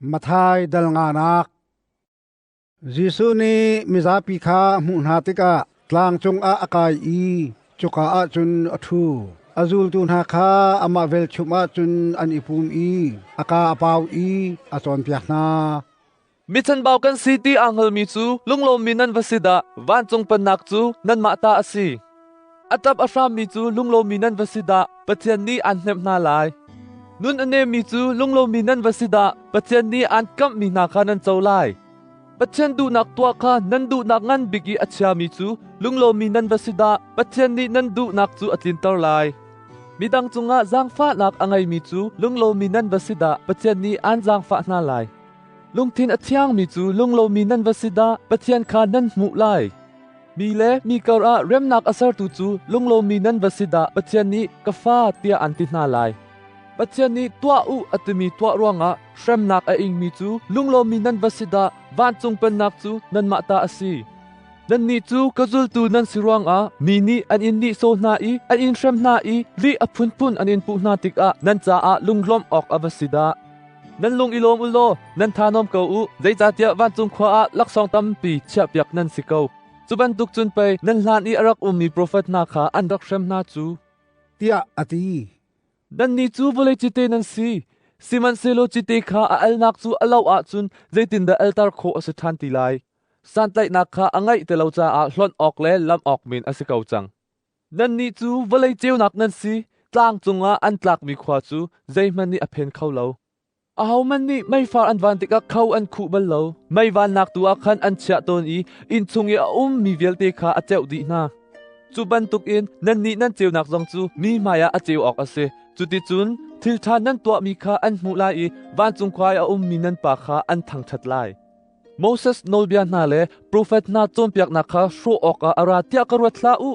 Matthai dal nganak. Jesuh nih mizapi kha a hmuh hna tikah tlang cungah a kai i cuka ah cun a ṭhu. A zultu hna kha amah velchum ah cun an i pum i a kaa a pau i a cawnpiak hna. Mi chanbau kan si ti aa hngalmi cu lunglawmmi nan va si dah! Vancung pennak cu nanmah ta a si. A ṭap a hrammi cu lunglawmmi nan va si dah! Pathian nih aan hnemh hna lai. Nun a nemmi cu lunglawmmi nan va si dah! Pathian nih aan kamhmi hna kha nan co lai. Pathian duhnak tuah kha nan duhnak ngan bik i a chiami cu lunglawmmi nan va si dah! Pathian nih nan duhnak cu a tlinter lai. Midang cungah zaangfahnak a ngeimi cu lunglawmmi nan va si dah! Pathian nih aan zaangfah hna lai. Lungthin a thiangmi cu lunglomi nan va si dah! Pathian kha nan hmuh lai. Mi le mi karah remnak a sertu cu lunglomi nan va si dah! Pathian nih ka fa tiah an ti hna lai. Pathian nih tuah u a timi tuah ruangah hremnak a ingmi cu lunglomi nan va si dah! Vancung pennak cu nanmah ta a si. Nannih cu ka zultu nan si ruangah mi nih an in nihsawh hna i an in hrem hna i lih a phunphun an in puh hna tikah nan caah lunglawmh awk a va si dah! Nan lung i lawm u law nan tha nuam ko u, zeicahtiah vancung khua ah laksawng tampi chiahpiak nan si ko. Cu bantuk cun pei nan hlan i a rak ummi profet hna kha an rak hrem hna cu, tiah a ti. Nannih cu vawlei cite nan si, sihmanhsehlaw cite kha a alnak cu a loh ahcun zeitindah alter khawh a si ṭhan ti lai? Santlaihnak kha a ngeih ti lo caah hlonh awk le lamh awk men a si ko cang. Nannih cu vawlei ceunak nan si, tlang cungah an tlakmi khua cu zeihmanh nih a phen kho lo. Ahohmanh nih meifar an van tikah kho an khuh bal lo. Mei vannak tu ah khan an chiah tawn i inn chung i a ummi vialte kha a ceuh dih hna. Cu bantukin nannih nan ceunak zong cu mi hmaiah a ceu awk a si. Cuticun thil ṭha nan tuahmi kha an hmuh lai i vancung khua i a ummi nan Pa kha an thangṭhat lai. Moses nawlbia hna le profet hna cawnpiaknak kha hrawh awkah a ra tiah ka ruat hlah u.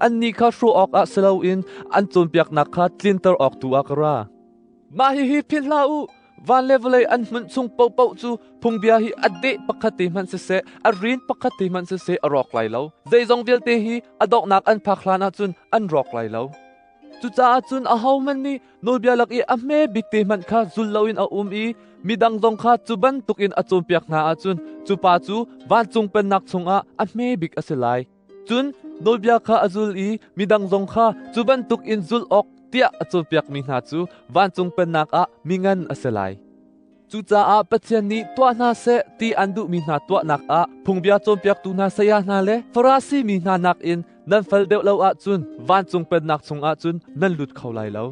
Annih kha hrawh awkah si loin an cawnpiaknak kha tlinter awk tu ah ka ra. Mah hihi philh hlah u. Van le vawlei an hmunh chung paohpaoh cu phungbia hi a deh pakhat te hmanh siseh, a rin pakhat te hmanh siseh a rawk lai lo. Zeizong vialte hi a donghnak an phak hlan ahcun an rawk lai lo. Cucaah cun ahohmanh nih nawlbia lak i a hme bik te hmanh kha zul loin a um i midang zong kha cu bantukin a cawnpiak hna ahcun cu pa cu vancung pennak chungah a hme bik a si lai. Cun nawlbia kha a zul i midang zong kha cu bantukin zulh awk tiah a cawnpiakmi hna cu vancung pennak ah mingan a si lai. Cucaah Pathian nih tuah hna seh ti an duhmi hna tuahnak ah phungbia cawnpiaktu hna saya hna le Farasi mi hna nakin nan fel deuh lo ahcun vancung pennak chungah cun nan lut kho lai lo.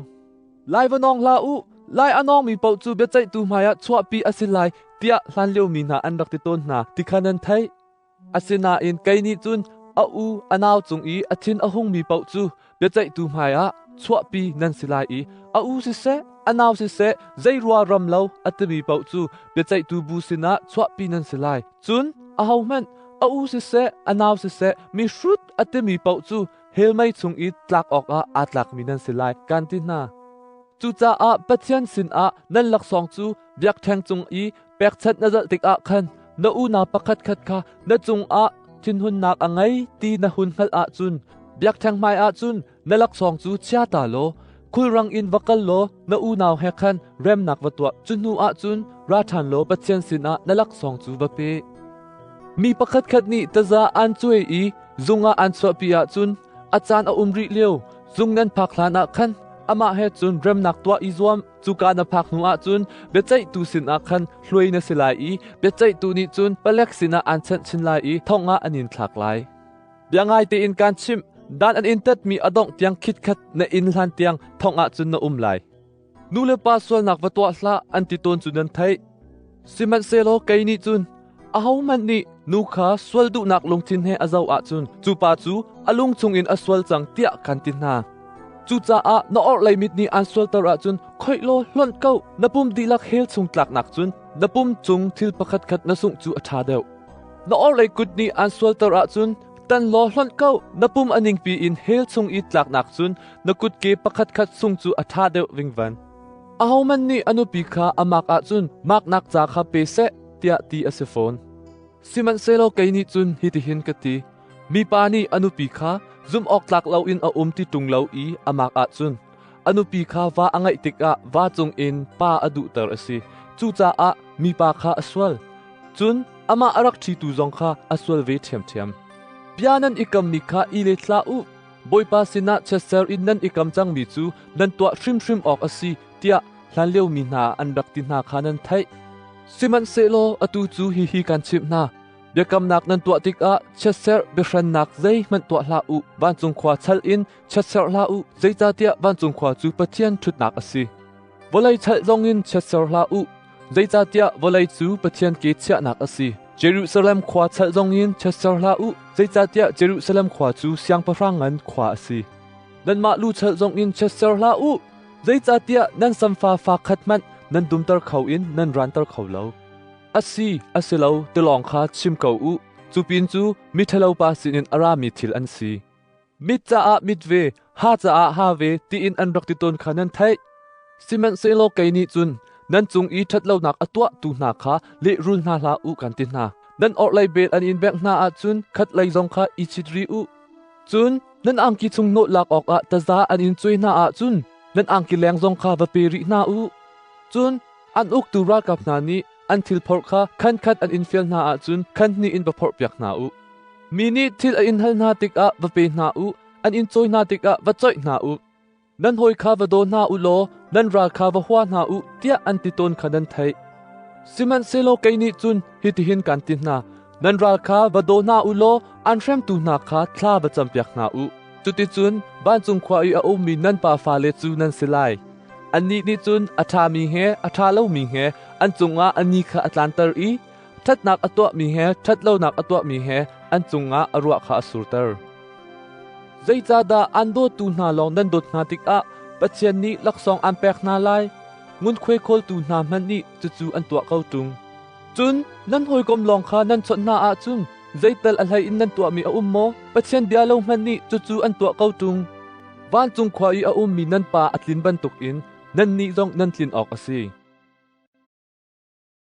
Lai va nawng hlah u, lai a nawngmi paoh cu biaceihtu hmaiah chuahpi a si lai tiah hlanlio mi hna an rak ti tawn hna ti kha nan theih. Asinain kei nih cun a u a nau cung i a thin a hungmi paoh cu biaceihtu hmaiah chuahpi nan si lai i a u siseh a nau siseh zei rua ram lo a timi paoh cu biaceihtu bu sinah chuahpi nan si lai. Cun ahohmanh a u siseh a nau siseh mihrut a timi paoh cu hell mei chung i tlak awkah aa tlakmi nan si lai, kan ti hna. Cucaah Pathian sinah nan laksawng cu biakṭheng cung i pekchanh na zalh tikah khan na unau pakhatkhat kha na cungah thinhunnak a ngei ti na hun hngalh ahcun biakṭheng hmaiah cun na laksawng cu chia ta law khulrang in va kal law na unau he khan remnak va tuah. Cu hnu ah cun ra ṭhan law Pathian sinah na laksawng cu va pe. Mi pakhatkhat nih taza aan cuai i zung ah aan chuahpi ahcun a caan a um rih lio zung nan phak hlanah khan amah he cun remnak tuah i zuam. Cuka na phak hnu ahcun biaceihtu sinah khan hluai na si lai i biaceihtu nih cun palek sinah aan chanh chin lai i thong ah an in thlak lai. Bia ngai tein kaan chimh, dan an in tatmi a dongh tiang khitkhat na inn hlan tiang thong ah cun na um lai. Nu le pa sualnak va tuah hlah an ti tawn cu nan theih. Sihmanhsehlaw kei nih cun ahohmanh nih nu kha sual duhnak lungthin he a zoh ahcun cu pa cu a lung chungin a sual cang tiah kan ti hna. Cucaah na orhlei mit nih aan sualter ahcun khoih law hlonh ko. Na pum dihlak hell chung tlaknak cun na pum cung thil pakhatkhat na sungh cu a ṭha deuh. Na orhlei kut nih aan sualter ahcun tan law hlonh ko. Na pum a ningpi in hell chung i tlaknak cun na kutke pakhatkhat sung cu a ṭha deuh vingvan. Ahohmanh nih a nupi kha a mak ahcun maknak ca kha pe seh tiah ti a si fawn. Sihmanhsehlaw kei nih cun hitihin ka ti: mipa nih a nupi kha zumhawktlak loin a um ti ṭung lo i a mak ahcun a nupi kha va a ngeih tikah va cungin pa a duhter a si. Cucaah mipa kha a sual. Cun amah a rak ṭhitu zong kha a sual ve ṭhiamṭhiam. Bia nan i kammi kha i let hlah u. Bawipa sinah chiatser in nan i kam cangmi cu nan tuah hrimhrim awk a si tiah hlanlio mi hna an rak ti hna kha nan theih. Sihmanhsehlaw atu cu hihi kan chimh hna. Biakamnak nan tuah tikah chiatserh biahrennak zeihmanh tuah hlah u. Vancung khua chal in chiatserh hlah u, zeicahtiah vancung khua cu Pathian ṭhutnak a si. Vawlei chalh zongin chiatser hlah u, zeicahtiah vawlei cu Pathian ke chiahnak a si. Jerusalem khua chalh zongin chiatser hlah u, zeicahtiah Jerusalem khua cu siangpahrang ngan khua a si. Nanmah lu chalh zongin chiatser hlah u, zeicahtiah nan samfa fa khat hmanh nan dumter kho in nan ranter kho lo. A si, a si lo ti lawng kha chim ko u, cu pin cu miṭhalopa sinin a rami thil an si. Mit caah mit ve, ha caah ha ve tiin an rak ti tawn kha nan theih. Sihmanhsehlaw kei nih cun nan cung i ṭhatlonak a tuahtu hna kha lehrul hna hlah u kan ti hna. Nan orhlei bel an in bengh hna ahcun khatlei zong kha i chit rih u. Cun nan angki chung nawh lak awkah taza an in cuai hna ahcun nan angki leng zong kha va pe rih hna u. Cun an uktu ralkap hna nih an thil phorh kha khan khat an in fial hna ahcun khan hnih in va phorhpiak hna u. Mi nih thil a in hal hna tikah va pe hna u, an in cawi hna tikah va coih hna u. Nan hawi kha va daw hna u law nan ral kha va hua hna u tiah an ti tawn kha nan theih. Sihmanhsehlaw kei nih cun hitihin kan ti hna, nan ral kha va daw hna u law an hremtu hna kha thla va campiak hna u. Cuticun vancung khua i a ummi nan pa fale cu nan si lai. Annih nih cun a ṭhami he a ṭha lomi he an cungah a ni kha a tlanter i ṭhatnak a tuahmi he ṭhatlonak a tuahmi he an cungah a ruah kha a surter. Zeicahdah an dawtu hna lawng nan dawt hna tikah Pathian nih laksawng aan pek hna lai? Ngunkhuai khawltu hna hmanh nih cucu an tuah ko ṭung. Cun nan hawikom lawng kha nan chawnh hna ahcun zeital a hlei in nan tuahmi a um maw? Pathian bia lo hmanh nih cucu an tuah ko ṭung. Vancung khua i a ummi nan Pa a tlin bantukin nannih zong nan tlin awk a si.